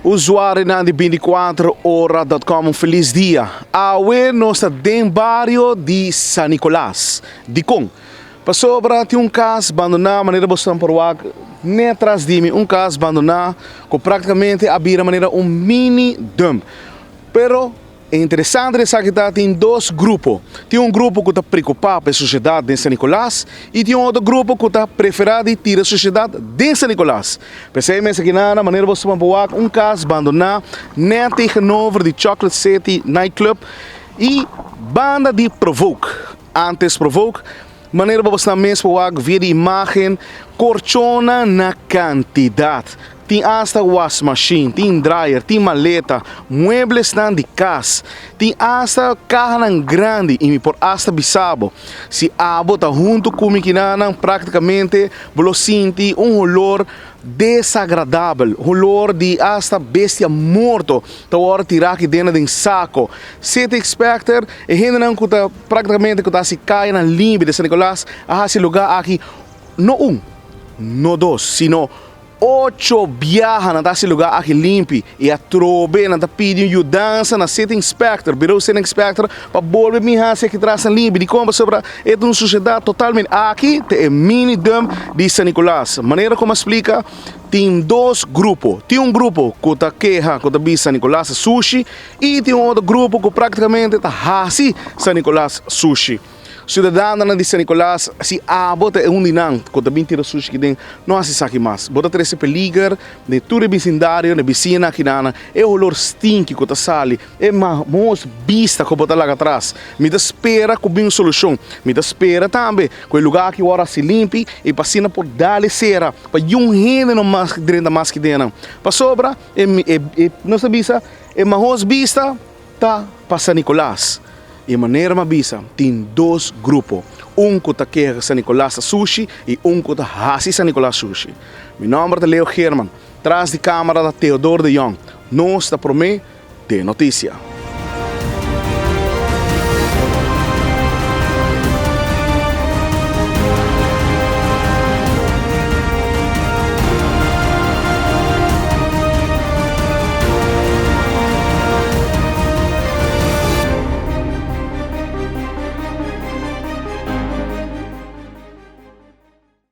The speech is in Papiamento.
Usuarionan di 24 ora.com un felis dia. Awe nos ta den bario di San Nicolas. Dikon? Pasobra tin un kas bandoná, manera boso por wak net tras di mi, un kas bandoná ku praktikamente a bira manera un mini dump. Pero e interesante di esaki ta tin dos grupo. Tin un grupo ku ta preokupá pa e sosiedat den San Nicolas i tin un otro grupo ku ta preferá di tira sosiedat den San Nicolas. P'esei mes aki nan, manera boso por wak un kas bandoná net tegenover di Chocolate City Nightclub i banda di Provoke. Antes Provoke, manera bo ta mes por wak via di imagen, korchona na kantidat. Tin hasta wasmachine, tin dryer, tin maleta, mueblesnan di kas, tin hasta kahanan grandi i mi por hasta bisa bo. Si abo ta huntu ku mi kinanan, praktikamente bo lo sinti un holor desagradabel, holor di hasta bestia morto ta wòrdu tirá aki denter den sako. City Inspector, e hendenan ku ta praktikamente ku ta hasi kayanan limpi di San Nicolas a hasi lugá aki no un, no dos, sino ocho biaha nan ta hasi lugá aki limpi i atrobe nan ta pidi un yudansa na City Inspector, Bureau City Inspector, pa bolbe bin hasi aki tras nan limpi. Dikon? Pasobra e ta un sushedat totalmente. Aki ta e mini dump di San Nicolas. Manera ku mi a splika, tin dos grupo. Tin un grupo ku ta keha ku ta bisa San Nicolas ta sushi i tin un otro grupo ku praktikamente ta hasi San Nicolas sushi. Siudadanonan di San Nicolas, si abo ta e un di nan ku ta bin tira sushi aki den, no hasi esaki mas. Bo ta trese peliger den tur e bisindario, den bisiñanan aki nan. E holor stinki ku ta sali, e mahos bista ku bo ta laga atras. Mi ta spera ku bin un solushon. Mi ta spera tambe ku e lugá aki wòrdu hasi limpi i pa asina por dal e sera pa yun hende no mas drenta mas aki den nan. Pasobra e nos ta bisa e mahos bista ta pa San Nicolas. E manera m'a bisa, tin dos grupo, un ku ta keha San Nicolas ta sushi i un ku ta hasi San Nicolas sushi. Mi nòmber ta Leo Geerman, tras di kámara ta Theodor de Jong. Nos ta promé den notisia.